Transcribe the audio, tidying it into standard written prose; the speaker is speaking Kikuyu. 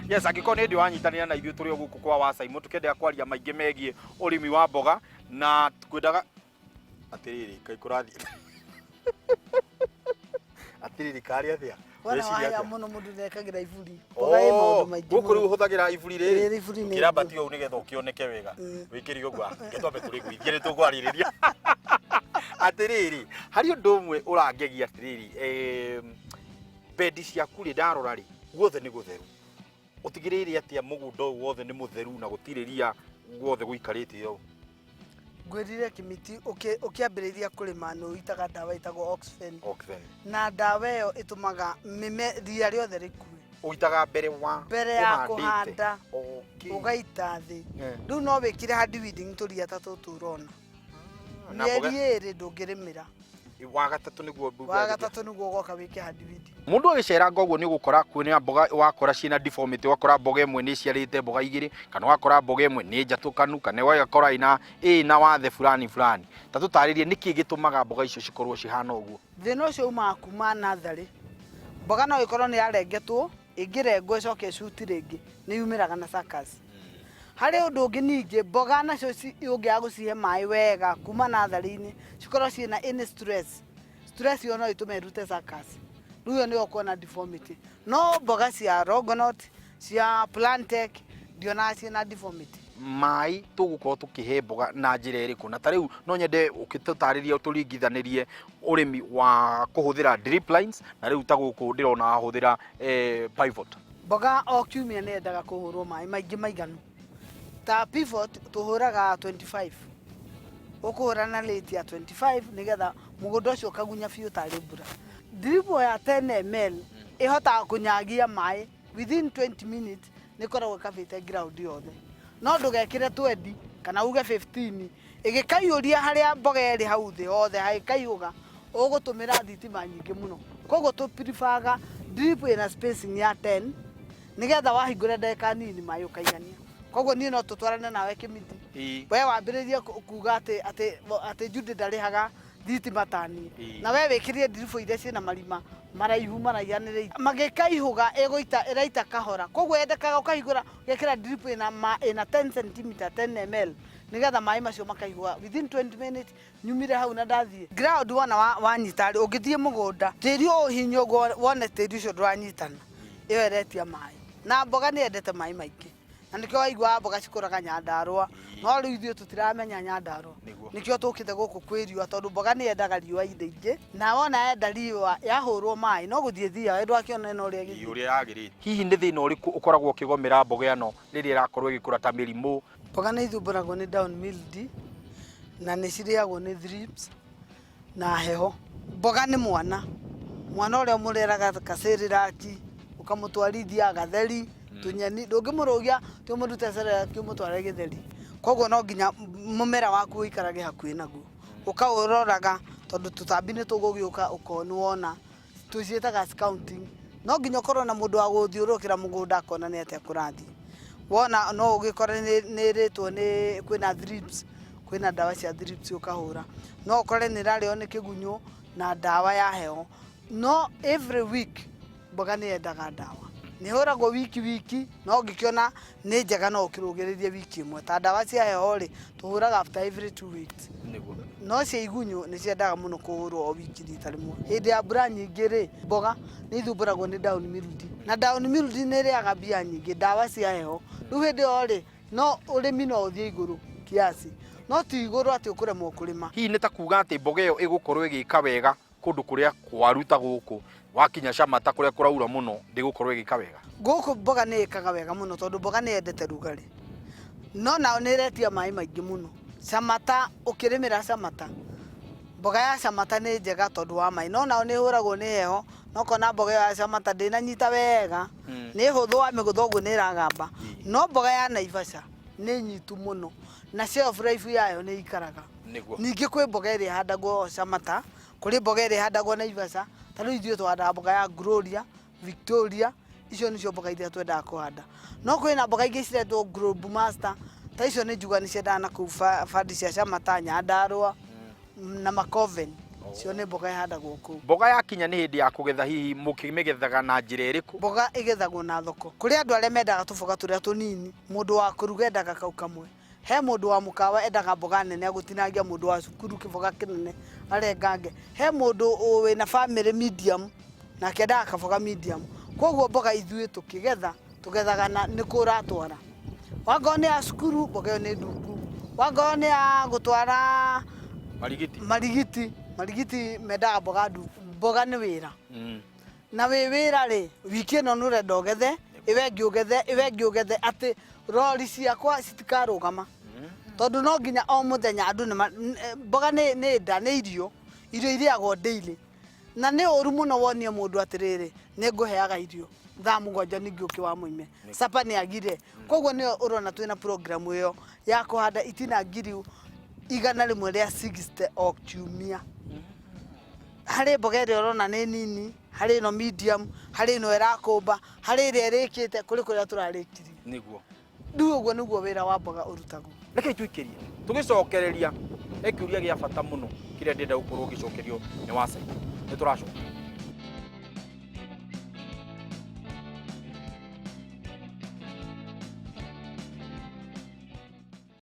Yes, angĩkorwo nĩ hĩndĩ wanyitanĩra na ithuĩ, tũrĩ o gũkũ kwa Wacaimũ tũkĩenderea kwaria maingĩ megiĩ ũrĩmi wa mboga na kwendaga atĩrĩrĩ, kaĩ kũrathiĩ atĩrĩrĩ, karĩ atĩa? Wona Ũreciria wahĩa atĩa? mũno, mũndũ nĩekagĩra iburi. Mboga ĩ maũndũ maingĩ Gũkũ rĩu mũno. ũhũthagĩra iburi rĩrĩ? Ĩĩ, iburi nĩ Ũkĩrambatia ũũ nĩgetha ũkĩoneke wega. Wĩkĩre ũguo, reke twambe tũrĩgũithie, nĩ tũkwarĩrĩria. Atĩrĩrĩ, harĩ ũndũ ũmwe ũrangegia atĩrĩrĩ, bendi ciaku rĩ, ndarora rĩ, guothe nĩ gũtheru. Ũtigĩrĩire atĩa mũgũnda ũyũ wothe nĩ mũtheru na gũtirĩ ria guothe gũikarĩte ũũ? Ngwĩrire kĩmiti, ũkĩambĩrĩria kũrĩma nĩ ũitaga ndawa ĩtagwo Oxfen. Oxen. Na ndawa ĩyo ĩtũmaga mĩme ria rĩothe rĩkue. Ũitaga mbere wa Mbere ya ũhandĩte? Kũhanda. Ũgaita thĩ. Rĩu no wĩkĩre hand weeding tũria ta tũtũ ũrona. Na Mĩeri 2 ndũngĩrĩmĩra. Wa gatatũ nĩguo Wa gatatũ nĩguo ũgoka wĩke hand weeding. Mũndũ agĩceranga ũguo nĩ ũgũkora kwĩna mboga wakora ciĩna deformity, ũgakora mboga ĩmwe nĩ ĩciarĩte mboga igĩrĩ, kana ũgakora mboga ĩmwe nĩ njatũkanu, kana ũgakora ĩna wathe fulani fulani. Ta tũtarĩrie nĩkĩ gĩtũmaga mboga icio cikorwo cihana ũguo. Thĩna ũcio umaga kuma natharĩ. Mboga no ĩkorwo nĩ yarengetwo, ĩngĩrengwo ĩcoke ĩcuti rĩngĩ, nĩ yumĩraga na suckers. Harĩ ũndũ ũngĩ ningĩ, mboga nacio ũngĩaga gũcihe maĩ wega kuma natharĩ-inĩ, cikorwo ciĩna any stress, stress ĩyo no ĩtũme ĩrute suckers. Rĩu ĩyo nĩyo ũkuona deformity. No mboga cia Longonot, cia Plantec, ndionaga ciĩna deformity. Maĩ tũgũkorwo tũkĩhe mboga na njĩra ĩrĩkũ? Na ta rĩu no nyende ũkĩtũtarĩrie, tũringithanĩrie ũrĩmi wa kũhũthĩra drip lines na rĩu ta gũkũ ndĩrona wahũthĩra pivot. Mboga o kiumia nĩ yendaga kũhũrwo maĩ maingĩ maiganu. Ta pivot tũhũraga 25. Ũkũhũra na rate ya 25 nĩgetha mũgũnda ũcio ũkagunya biũ tarĩ mbura. Drip ya 10 ml ĩhotaga kũnyagia maĩ within 20 minutes, nĩ ĩkoragwo ĩkabĩte ground yothe. No ndũgekĩre 20 kana uge 15, ĩgĩkaiyũria harĩa mboga ĩrĩ hau thĩ hothe hagĩkaihũga, ũgũtũmĩra thitima nyingĩ mũno. Koguo tũ prefer drip ĩna spacing ya 10 nĩgetha wahingũra ndagĩka nini maĩ ũkaigania. Koguo niĩ no tũtwarane nawe kĩmiti. We wambĩrĩrie kuga atĩ Judy ndarĩhaga thitima ta niĩ. Na we wĩkĩrire drip iria ciĩna marima maraihu maraihanĩrĩirie. Magĩkaihũga ĩgũita ĩraita kahora. Koguo yendekaga ũkahingũra ũgekĩra drip ĩna 10 cm, 10 ml, nĩgetha maĩ macio makaihũga within 20 minutes nyumire hau na ndathiĩ. Ground wona wanyita rĩ, ũngĩthiĩ mũgũnda tĩri ũhihinye ũguo wone tĩri ũcio ndũranyitana, ĩyo ĩretia maĩ. Na mboga nĩ yendete maĩ maingĩ. Na nĩkĩo waiguaga mboga cikũraga Nyandarũa. No rĩu ithuĩ tũtiramenya Nyandarũa. Nĩkĩo tũkĩte gũkũ kwĩ riũa, tondũ mboga nĩ yendaga riũa rĩingĩ. Na wona yenda riũa, yahũrwo maĩ no gũthiĩ ĩthiaga, ndwakĩona ĩno ũrĩa ĩgĩthiĩ. Ũrĩa yagĩrĩte. Hihi nĩ thĩna ũrĩkũ ũkoragwo ũkĩgomera mboga ĩno rĩrĩa ĩrakorwo ĩgĩkũra, ta mĩrimũ? Mboga nĩ ithumbũragwo nĩ down mildew na nĩ cirĩagwo nĩ thrips na heho. Mboga nĩ mwana, mwana ũrĩa ũmũreraga ka Cerelac, ũkamũtwarithia gatheri, tũnyeni, ndũngĩmũrũgia atĩ ũmũrute Cerelac ũmũtware gĩtheri. Koguo no nginya mũmera waku ũikarage hakuhĩ naguo, ũkaũroraga tondũ tũtambi nĩ tũgũgĩũka ũkorwo nĩ wona, tũciĩtaga scouting. No nginya ũkorwo na mũndũ wa gũthiũrũrũkĩra mũgũnda akona nĩ atĩa kũrathiĩ. Wona no ũgĩkore nĩ ĩrĩtwo nĩ kwĩna thrips, kwĩna ndawa cia thrips ũkahũra. No ũkore nĩ ĩrarĩo nĩ kĩgunyũ na ndawa ya heho. No every week mboga nĩ yendaga ndawa. Nĩ ĩhũragwo wiki wiki, no ũngĩkĩona nĩ njega no ũkĩrũgĩrĩrie wiki ĩmwe. Ta ndawa cia heho rĩ, tũhũraga after every 2 weeks. No cia igunyũ nĩ ciendaga mũno kũhũrwo o wiki rita rĩmwe. Hĩndĩ ya mbura nyingĩ rĩ, mboga nĩ ithumbũragwo nĩ down mildew. Na down mildew nĩ ĩrĩaga mbia nyingĩ, ndawa cia heho. Rĩu hĩndĩ ĩyo rĩ, no ũrĩmi no ũthiĩ igũrũ kiasi. No ti igũrũ atĩ ũkũremwo kũrĩma. Hihi nĩ ta kuga atĩ mboga ĩyo ĩgũkorwo ĩgĩka wega kũndũ kũrĩa kwaru ta gũkũ, wakinya Camata kũrĩa kũraura mũno ndĩgũkorwo ĩgĩka wega? Gũkũ mboga nĩ ĩkaga wega mũno tondũ mboga nĩ yendete rugarĩ. No nayo nĩ ĩretia maĩ maingĩ mũno. Camata, ũkĩrĩmĩra Camata, mboga ya Camata nĩ njega tondũ wa maĩ, no nayo nĩ ĩhũragwo nĩ heho, na ũkona mboga ĩyo ya Camata ndĩnanyita wega, nĩ hũthũ wamĩgũtha ũguo nĩ ĩragamba. No mboga ya Naivasha nĩ nyitu mũno na shelf life yayo nĩ ĩikaraga. Ningĩ kwĩ mboga ĩrĩa ĩhandagwo Camata, kũrĩ mboga ĩrĩa ĩhandagwo Naivasha, ta rĩu ithuĩ tũhandaga mboga ya Gloria, Victoria, icio nĩcio mboga iria twendaga kũhanda. No kwĩna mboga ingĩ ciretwo Globe Master, ta icio nĩ njuga nĩ ciendaga na kũu bandi cia Camata, Nyandarũa na Makoven. Cio nĩ mboga ihandagwo kũu. Mboga yakinya nĩ hĩndĩ ya kũgetha, hihi mũkĩmĩgethaga na njĩra ĩrĩkũ? Mboga ĩgethagwo na thoko. Kũrĩ andũ arĩa mendaga tũboga tũrĩa tũnini, mũndũ wa kũruga endaga kau kamwe. He mũndũ wa mũkawa endaga mboga nene agũtinangia, mũndũ wa cukuru kĩboga kĩnene arengange. He mũndũ wĩna bamĩrĩ medium nake endaga kaboga medium. Koguo mboga ithuĩ tũkĩgetha, tũgethaga na nĩkũ ũratwara. Wangorwo nĩ ya cukuru, mboga ĩyo nĩ ndungu. Wangorwo nĩ ya gũtwara Marigiti. Marigiti, marigiti mendaga mboga ndungu. Mboga nĩ wĩra. Na wĩ wĩra rĩ, wiki ĩno nĩ ũrenda ũgethe, ĩwe ĩngĩ ũgethe, ĩwe ĩngĩ ũgethe, atĩ rori ciakwa citikarũgama. Tondũ no nginya o mũthenya andũ nĩ mboga nĩ nĩ nda, nĩ irio, irio irĩagwo daily. Na nĩ ũru mũno wonie mũndũ atĩrĩrĩ, nĩ ngũheaga irio thaa 7 ningĩ ũkĩ wa mũime. Capa nĩ agire. Koguo nĩyo ũrona twĩna program ĩyo ya kũhanda itina 160,000 o kiumia. Harĩ mboga ĩrĩa ũrona nĩ nini, harĩ ĩno medium, harĩ ĩno ĩrakũmba, harĩ ĩrĩa ĩrĩkĩte, kũrĩ kũrĩa tũrarĩkirie. Nĩguo. Rĩu ũguo nĩguo wĩra wa mboga ũrutagwo. Reke tũikĩrie tũgĩcokereria he kĩũria gĩa bata mũno kĩrĩa ndĩrenda gũkorwo ngĩcokerio nĩ Wacaitũ. Nĩ tũracoka.